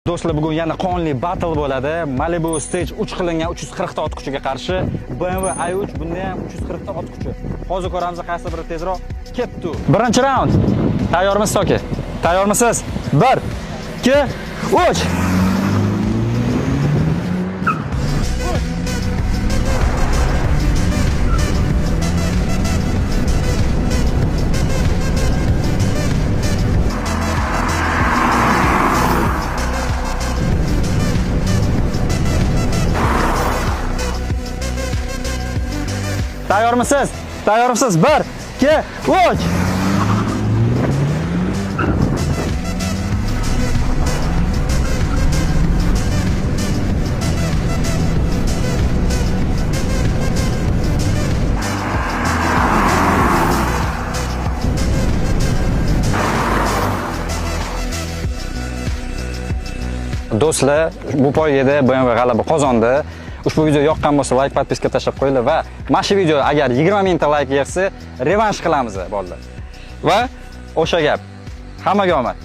Do'stlar, bugun yana qonli battle bo'ladi. Malibu Stage 3 qilingan 340 ta ot kuchiga qarshi BMW i3, bunda ham 340 ta ot kuchi. Hozir ko'ramiz qaysi biri tezroq ketdi. Birinchi raund. Tayyormisiz aka? Tayyormisiz? 1 2 3. Tayyormisiz? Tayyormisiz? 1 2 3. Do'stlar, bu poygada BMW g'alaba qozondi. Ushbu video yoqqan bo'lsa, like, podpiska tashlab qo'yinglar va mana shu video agar 20 mingta like yig'sa, revansh qilamiz, bolalar. Va o'sha gap. Hammaga omad.